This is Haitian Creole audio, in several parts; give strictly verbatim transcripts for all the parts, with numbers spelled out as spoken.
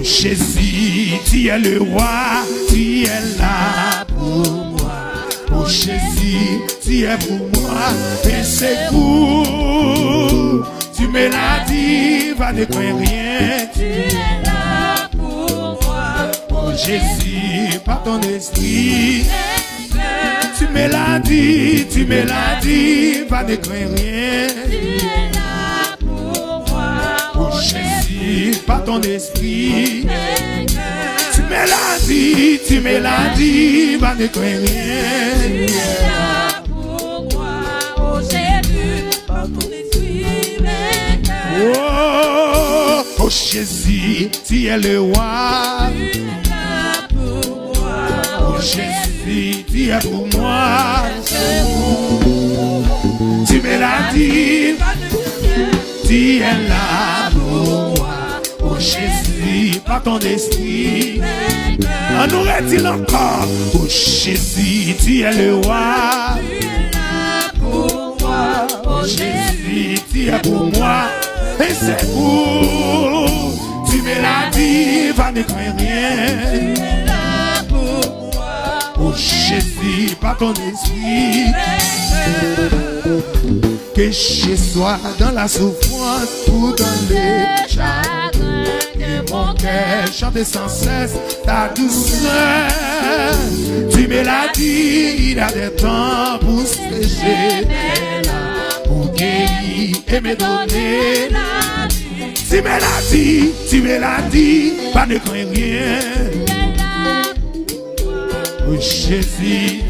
Jésus, tu es le roi, tu es là pour moi. Oh Jésus, tu es pour moi un secours. Tu me l'as dit, va ne crains rien. Tu es là pour moi. Oh Jésus, par ton esprit. Tu me l'as dit, tu me l'as dit, va ne crains rien. Tu es là pour moi. Oh Jésus, par ton esprit. Tu me l'as dit, tu me l'as dit, va ne crains rien. Tu es là pour moi. Oh Jésus, par ton esprit. Oh, oh Jésus, tu es le roi. Tu es là pour moi. Oh Jésus, tu es pour moi. Tu me l'as dit, tu es là pour moi. Oh Jésus, par ton esprit. Ann nou redi l ankò. Oh Jésus, tu es le roi. Tu es là pour moi. Oh Jésus, tu es pour moi un secours. Tu me l'as dit, va ne crains rien. Tu es là pour moi. Oh Jésus, par ton esprit. Que je sois dans la souffrance ou dans le chagrin, que mon cœur chante sans cesse ta douceur. Tu me l'as dit, il y a des temps pour sécher mes larmes, pour guérir et me donner la vie. Tu me l'as dit, tu me l'as dit, va ne crains rien. Oh Jésus,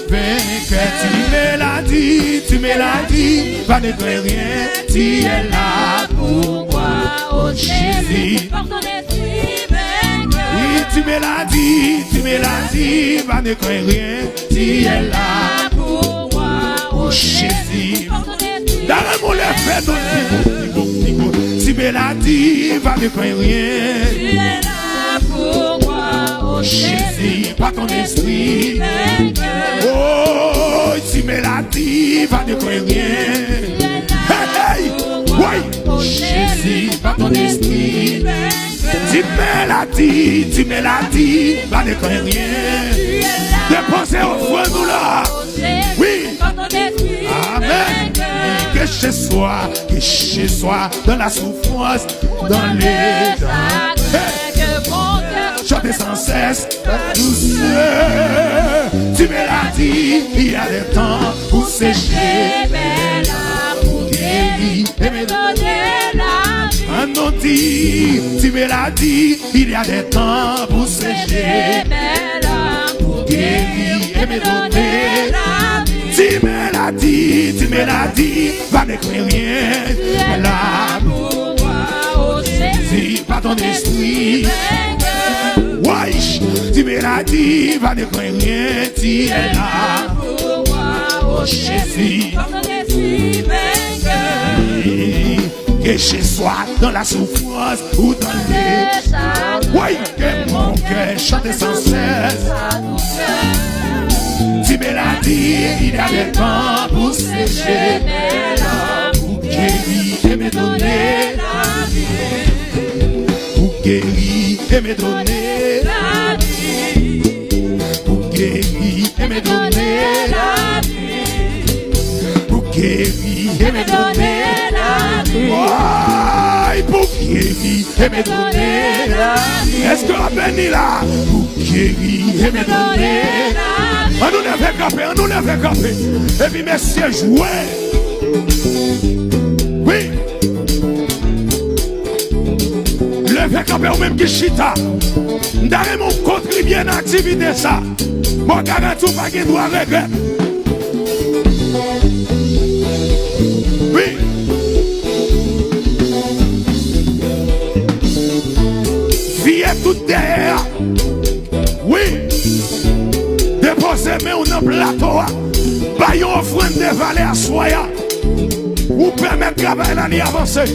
vainqueur, tu me l'as dit, tu me l'as dit, va ne crains rien, tu es là pour moi. Oh Jésus, oui, tu me l'as dit, tu me l'as dit, va ne crains rien, tu es là pour moi. Oh Jésus, dare mon lè fè non, tu me l'as dit, va ne crains rien. Tu es là pour moi. Oh Jésus, par ton esprit. Oh, tu me l'as dit, va ne crains rien. Hey, hey, oui. Oh Jésus, par ton esprit. Tu me l'as dit, tu me l'as dit, va ne crains rien. Depoze ofrann ou la. Oui. Amen. Que je sois, que je sois dans la souffrance, dans les... Hey. Chante sans cesse ta douceur. Tu me l'as dit, il y a des temps pour sécher mes larmes, pour guérir et me donner la vie. Ann nou di, tu me l'as dit, il y a des temps pour sécher mes larmes, pour guérir et me donner la vie. Tu me l'as dit, tu me l'as dit, va ne crains rien. Tu es là pour moi, oh Jésus, par ton esprit. Wesh, tu me l'as dit, va ne crains rien, tu es là pour moi, oh Jésus, par ton esprit. Que je sois dans la souffrance ou dans les... Oui, que mon cœur chante sans cesse. Tu me l'as dit, il y a des temps pour sécher mes larmes, pour guérir et me donner la vie. Pour guérir et me donner la vie. Pour guérir et me donner la vie. Pou geri e mèt donnen. Woy, pou geri e mèt donnen. Èske w ap beni la? Pou geri e mèt donnen. Ann nou leve kanpe, ann nou leve kanpe. Epi mesye jwe. Wi. Leve kanpe ou menm ki chita. M ta renmen w kontribye nan aktivite sa. Mwen garanti w pa gen dwa regrèt. Wi. Vire tout dèyè a. Wi. Depoze men w nan plato a. Bay yon ofrann de valè aswè a. Ou pèmèt travay la li avanse.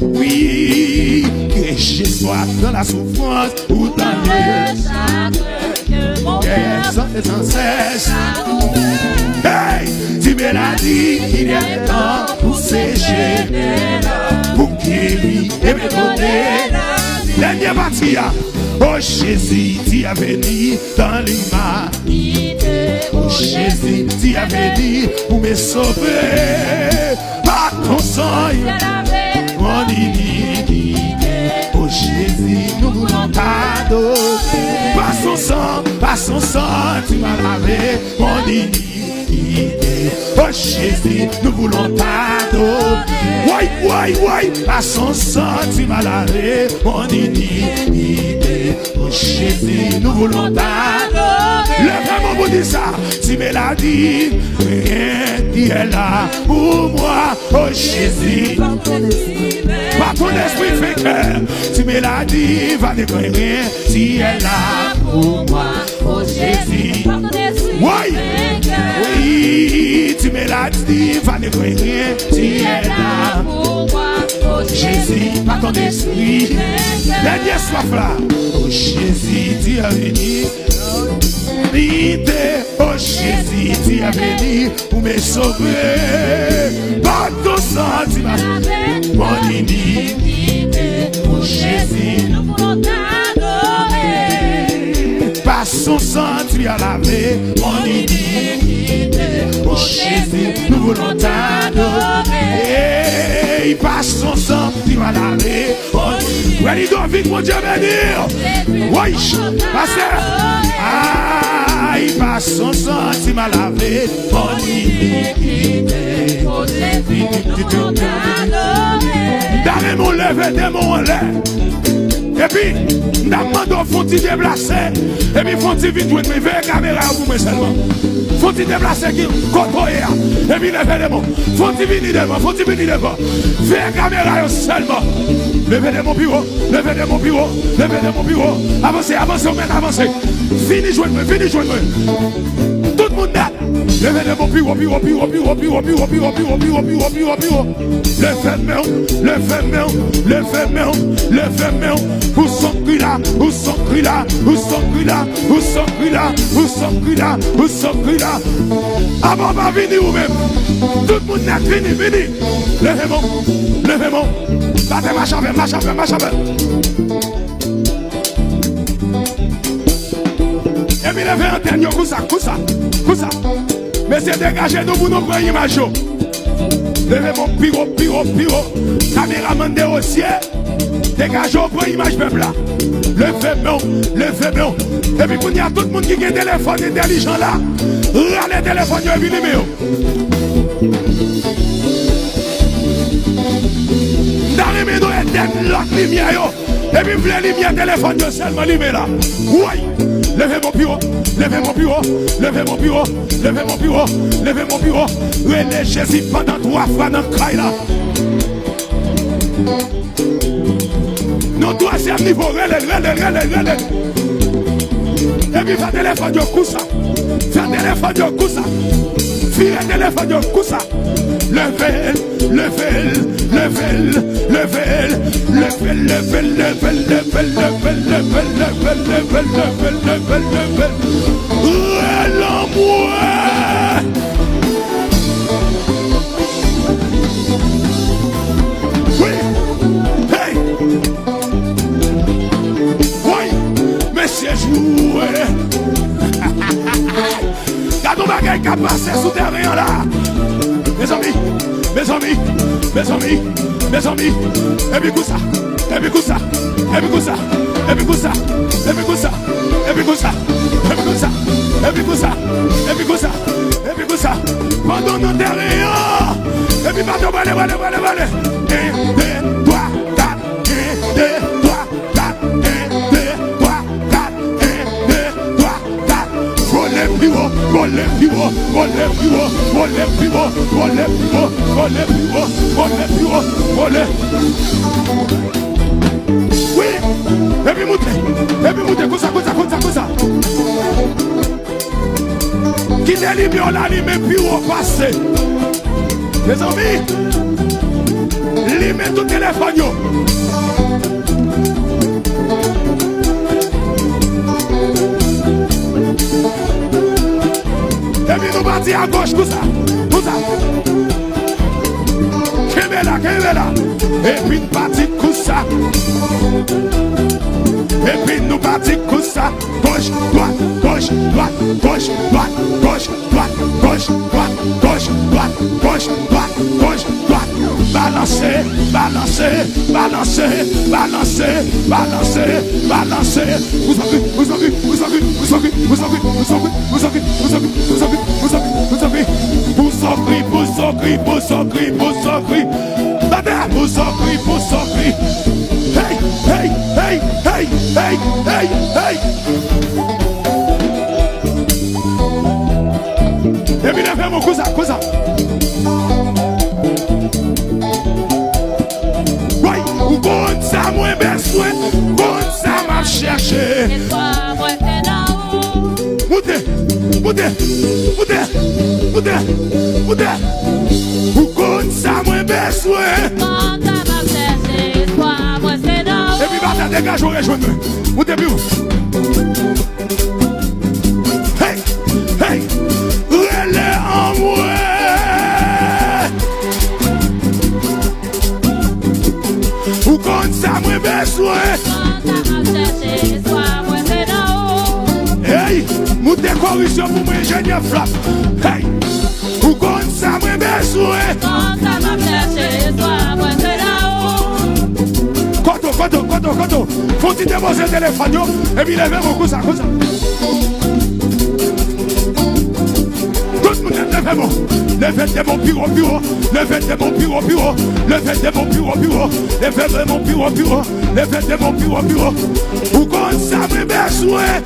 Oui, que je sois dans la souffrance ou dans le chagrin, que mon cœur chante sans cesse. Hey, tu me l'as dit, il y a des temps pour sécher mes larmes, pour Geri, e mwen konnen. Dènye pati a. O Jezi, ti a veni dan limanite. O Jezi, ti a veni pou mwen sove. Pa ton san, mon inikite. O Jezi, nou voulons t'adorer. Pa son san, pa son san, ti ma lave, mon inikite. O Jezi, nou voulons t'adorer. Woy, woy, woy, pa son san, ti ma lave, mon inikite. O Jezi, nou voulons t'adorer. Leve men pou di sa. Ti meladi, rien qui est là pour moi. O Jezi, par ton esprit vainqueur. Ti meladi, va de rien, ti est là pour moi. O Jezi, woy, wi, ti meladi, va de rien, ti est là. Jezi, par ton esprit. Dènye swaf la. O Jezi, ti a vini. Mite, o Jezi, ti a vini pou mwen sove. Pa ton san, ti ma, mon inikite. O Jezi, pa son san, ti a lave, mon inikite. O Jezi, nou voulons t'adorer. Ey, pa son san, ti a lave. Ready, David, Bondye beni. Woy, pastè. Ay, pa son san, ti ma lave, mon inikite. M ta renmen w leve de men w anlè. Epi, m ta mande w fè yon ti deplase. Epi, fè yon ti vin jwenn mwen. Veye kamera yo pou mwen sèlman. Fè yon ti deplase ki kote w ye a. Epi, leve de men w. Fè yon ti vini devan, fè yon ti vini devan. Veye kamera yo sèlman. Leve de men w pi wo, leve de men w pi wo, leve de men w pi wo. Avanse, avanse, ou mèt avanse. Vini jwenn mwen, vini jwenn mwen. Tout moun nèt. Leve de men w pi wo, pi wo, pi wo. Leve men w, leve men w, leve men w, leve men w. Ou son kri la, ou son kri la, ou son kri la, ou son kri la, ou son kri la, ou son kri la. Apa w pa vini ou menm. Tout moun nèt, vini, vini. Leve men w, leve men w. Batè, mache avè m, mache avè m, mache avè m. Epi leve antèn yo konsa, konsa, konsa. Mesye, degaje nou pou nou pran imaj yo. Leve men w pi wo, pi wo, pi wo. Kameramann Derosier, degaje w, pran imaj pèp la. Leve men w, leve men w. Epi kounye a, tout moun ki gen telefòn entèlijan la, rale telefòn yo epi limen yo. M ta renmen nou etèn lòt limyè yo. Epi m vle limyè telefòn yo sèlman limen la. Woy! Leve men w pi wo, leve men w pi wo, leve men w pi wo, leve men w pi wo, leve men w pi wo. Rele Jezi pandan twa fwa nan kay la. Nan twazyèm nivo, rele l, rele l, rele l, rele l. Epi fè telefòn yo konsa. Fè telefòn yo konsa. Vire telefòn yo konsa. Leve l, leve l, leve l, leve l. Leve l, leve l, leve l, leve l. Rele mwen. Wi. Hey. Woy. Mesye jwe. Gad yon bagay k ap pase sou tèren an la. Mezanmi, mezanmi, mezanmi, mezanmi. Epi konsa, epi konsa, epi konsa, epi konsa, epi konsa, epi konsa, epi konsa, epi konsa, epi konsa, epi konsa. Pandan w nan tèren an, epi bato prale, prale, prale, prale. En, de, twa, kat. En, de, twa, kat. En, de, twa, kat. En, de, twa, kat. Vole pi wo, vole pi wo, vole pi wo, vole pi wo, vole pi wo, vole pi wo, vole pi wo, vole. Wi, epi moute, epi moute, konsa, konsa, konsa, konsa. Kite limyè w la limen pi wo pase. Mezanmi, limen tout telefòn yo. Epi nou pati agoch, konsa, konsa. Kenbe la, kenbe la. Epi n pati konsa. Epi nou pati konsa. Goch, dwat, goch, dwat, goch, dwat, goch, dwat, goch, dwat, goch, dwat, goch, dwat, goch, dwat. Balanse, balanse, balanse, balanse, balanse, balanse. Bouzokri, bouzokri, bouzokri, bouzokri, bouzokri, bouzokri, bouzokri, bouzokri, bouzokri, bouzokri, bouzokri, bouzokri, bouzokri, bouzokri, bouzokri. Batè, bouzokri, bouzokri. Hey, hey, hey, hey, hey, hey, hey. Epi leve men w konsa, konsa. Woy, ou konn sa mwen bezwen, konn sa m ap chèche. Moute, moute, moute, moute, moute. Ou konn sa mwen bezwen. Epi batè, degaje w rejwenn mwen. Moute pi wo. Hey, hey, rele anmwe. Ou konn sa mwen bezwen. Hey, moute korisyon pou mwen, enjenyè Flap. Hey, ou konn sa mwen bezwen. Kote w, kote w, kote w, kote w. Fon ti depoze telefòn yo, epi leve men w konsa, konsa. Tout moun leve men w. Leve men w pi wo, pi wo. Leve men w pi wo, pi wo. Leve men w pi wo, pi wo. Leve men w pi wo, pi wo. Leve men w pi wo, pi wo. Ou konn sa mwen bezwen.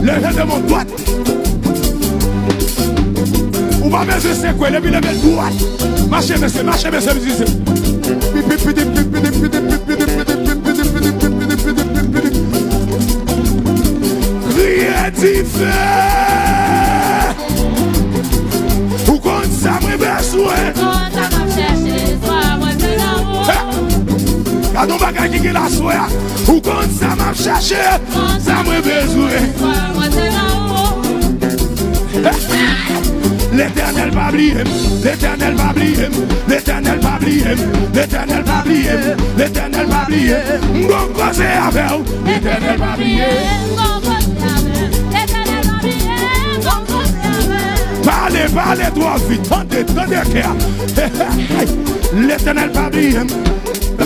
Leve men w dwat. Ou pa bezwen sekwe, epi leve l dwat. Mache, mesye, mache, mesye, mizisyen. Kriye dife! Ou konn sa mwen bezwen. Gade yon bagay ki gen la aswè a. Ou konn sa m ap chèche. Sa mwen bezwen. Letènèl pa bliye m, Letènèl pa bliye m, Letènèl pa bliye m, Letènèl pa bliye m, Letènèl pa bliye m. M gon koze avè w, Letènèl pa bliye m. Pale, pale twò vit, tande, tande kè a. Letènèl pa bliye m,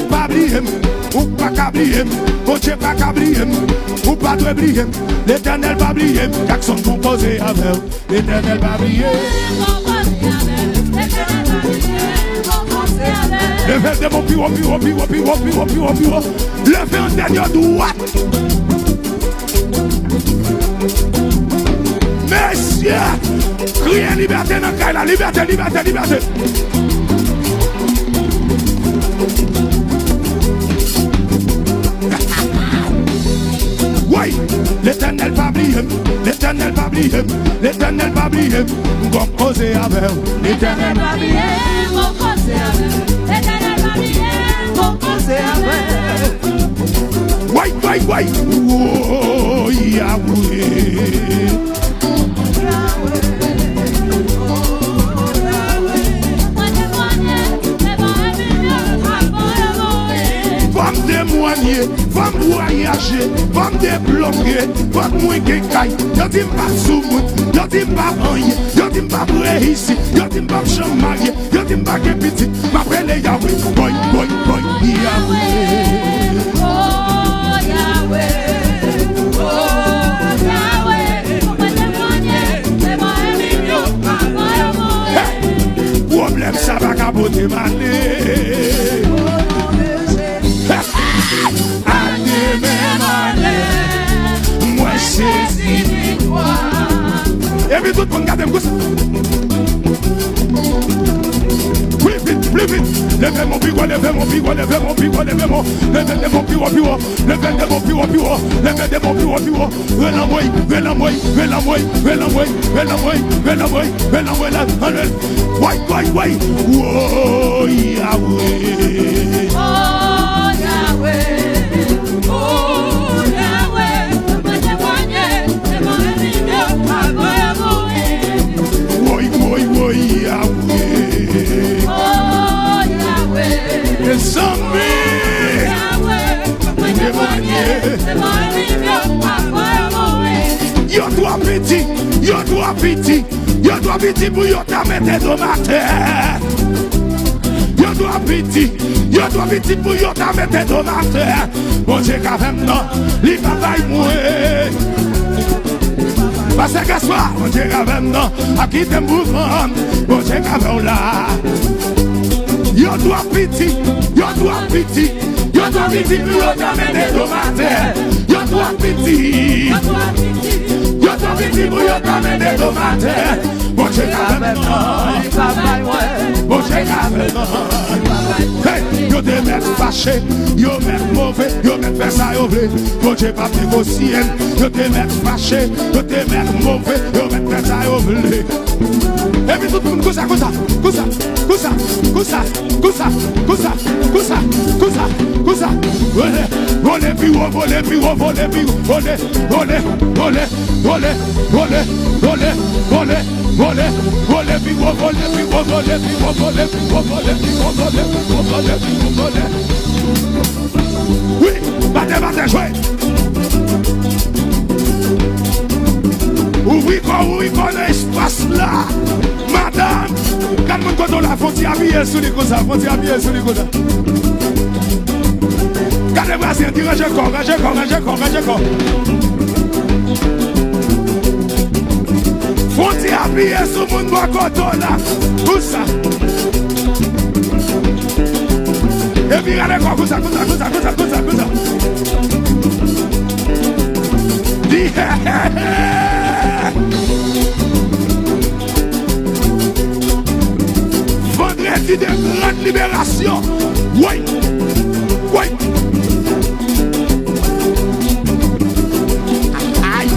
pa bliye m, ou pa ka bliye m, Bondye pa ka bliye m, ou pa dwe bliye m. Letènèl pa bliye m, Jackson konpoze avè w. Letènèl pa bliye. Leve men w pi wo, pi wo, pi wo, pi wo, pi wo, pi wo, pi wo. Leve antèn yo dwat. Mesye, kriye libète nan kay la, libète, libète, libète. Woy! Letènèl pa bliye m, Letènèl pa bliye m, Letènèl pa bliye m. M gon koze avè w. Letènèl pa bliye m, gon koze avè w. Letènèl pa bliye m, gon koze avè w. Woy, woy, woy! Woy, Yahweh! Fò m temwanye, fò m vwayaje, fò m debloke, fò mwen gen kay. Yo di m p ap soumoun, yo di m p ap anyen, yo di m p ap reyisi, yo di m p ap janm marye, yo di m pa gen pitit. M ap rele Yahweh, woy, woy, woy, Yahweh. Oh, Yahweh. Oh, Yahweh. Mwen temwanye devan ènmi m yo, avan yo mouri. Hey! Pwoblèm sa pa ka pote m ale. A demen m ale, mwen sezi viktwa. Epi tout moun gade m konsa. Pli vit, pli vit. Leve men w pi wo, leve men w pi wo, leve men w pi wo, leve men w. Leve men w pi wo, pi wo. Leve men w pi wo, pi wo. Leve men w pi wo, pi wo. Rele anmwe, rele anmwe, rele anmwe, rele anmwe, rele anmwe, rele anmwe, rele anmwe, la, anmwe. Woy, woy, woy. Woy, Yahweh. Oh, Yahweh. Oh, Yahweh. Mwen temwanye devan ènmi m yo, avan yo mouri. Woy, woy, woy, Yahweh. Zanmi! Yo twò piti, yo twò piti, yo twò piti pou yo ta mete do m atè. Yo twò piti, yo twò piti pou yo ta mete do m atè. Bondye ka fè m nan, li pa bay mwen. Pastè Gaspard, Bondye ka fè m nan, ap kite m pou fanm. Bondye ka fè w la. Yo twò piti, yo twò piti, yo twò piti pou yo ta mete do m atè. Yo twò piti, yo twò piti pou yo ta mete do m atè. Bondye ka fè m nan. Bondye ka fè m nan. Hey, yo te mèt fache, yo mèt move, yo mèt fè sa yo vle. Bondye p ap negosye m. Yo te mèt fache, yo te mèt move, yo mèt fè sa yo vle. Epi tout moun konsa, konsa, konsa, konsa. Vole, vole pi wo, vole pi wo, vole pi wo, vole, vole, vole. Vole, vole, vole, vole, vole pi wo, vole pi wo, vole pi wo, vole pi wo, vole pi wo, vole pi wo, vole pi wo, vole. Wi, bate, bate, jwe. Ouvri kò, ouvri kò nan espas la. Madanm, gad moun kote w la, fon ti apiye sou li konsa, fon ti apiye sou li konsa. Gade Brazil, di ranje kò, ranje kò, ranje kò, ranje kò. Fon ti apiye sou moun bò kote w la. Konsa. Epi rale kò, konsa, konsa, konsa. Di, Vandredi de gran liberasyon. Woy! Woy! Ay!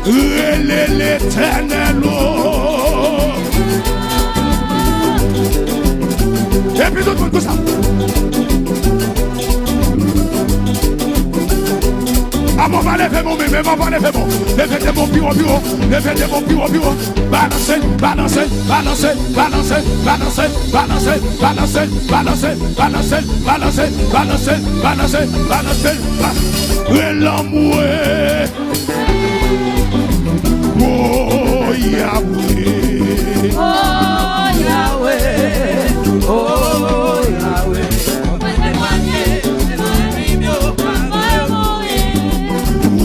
Rele Letènèl, o! Epi tout moun konsa. Amò pa leve men w, men amò pa leve men w. Leve de men w pi wo, pi wo. Leve de men w pi wo, pi wo. Balanse, balanse, balanse, balanse, balanse, balanse, balanse, balanse, balanse, balanse, balanse, balanse, balanse, balanse. Rele lanmou. Oh Yahweh. Oh Yahweh. Oh Yahweh.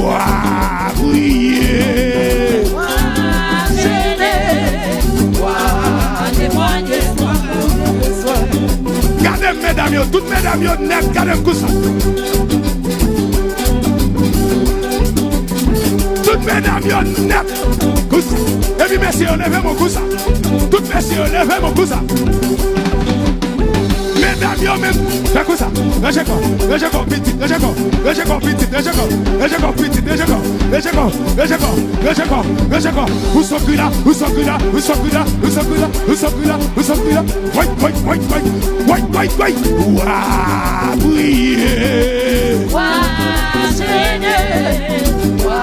Wa priye. Wa jene. Wa temwanye. Gade medam yo, tout medam yo nèt, gade m konsa. Tout medam yo nèt. Konsa. Epi mesye yo leve men w konsa. Tout mesye yo leve men w konsa. Medam yo menm, fè konsa. Ranje kò, ranje kò, pitit, ranje kò, ranje kò, pitit, ranje kò, ranje kò, pitit, ranje kò, ranje kò, ranje kò, ranje kò, ranje kò. Ou sòkila, ou sòkila, ou sòkila, ou sòkila, ou sòkila, ou sòkila. Woy, woy, woy, woy. Woy, woy, woy. Wa priye. Wa jene. Wa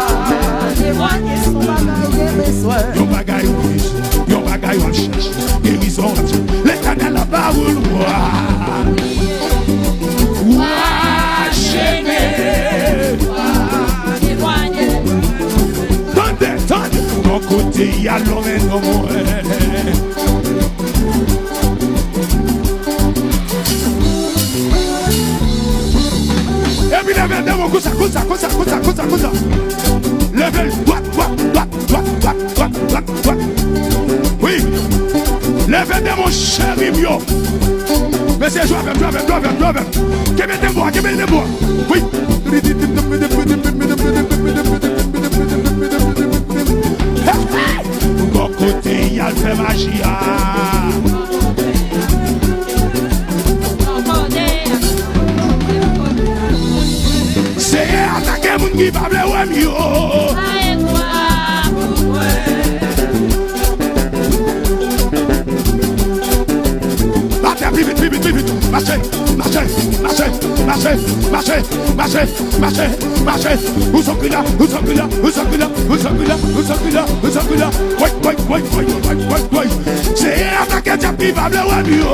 temwanye. Yon bagay ou gen bezwen. Yon bagay ou bezwen. Yon bagay w ap chèche. Gerizon w ap chèche. Letènèl ap ba ou l. Wa. Wa jene. Wa temwanye. Tande, tande. Bò kote y a lòm en nonm. Epi leve de men w konsa, konsa, konsa. Leve l dwat, dwat, dwat. Wi. Leve de men w cheri m yo. Mesye, jwe avè m, jwe avè m, jwe avè m, jwe avè m. Kenbe tanbou a, kenbe tanbou a. Wi. Bò kote y al fè maji a. Senyè atake moun ki pa vle wè m yo. Atè, pi vit, pi vit, pi vit. Mache, mache, mache. Mache, mache, mache. Ou sòkila, ou sòkila, ou sòkila, ou sòkila, ou sòkila, ou sòkila. Woy, woy, woy. Senyè atake dyab ki pa vle wè m yo.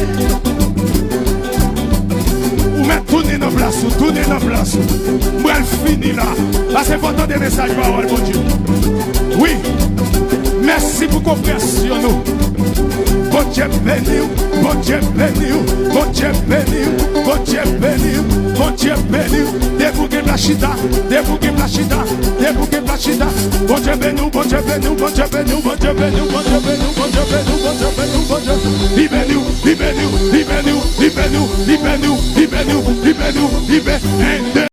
Ou mèt tounen nan plas ou, tounen nan plas ou. M pral fini la. Paske fò tande mesaj pawòl Bondye. Wi. Mèsi pou konpreyansyon nou. Bondye beni w, Bondye beni w, Bondye beni w, Bondye beni w, Bondye beni w. Depi w gen plas chita, depi w gen plas chita, depi w gen plas chita. Bondye beni w, Bondye beni w, Bondye beni w, Bondye beni w, Bondye beni w, Bondye beni w, Bondye beni w, Bondye. Li beni w, li beni w, li beni w, li beni w, li beni w, li beni w, li beni w, li beni w, li beni w.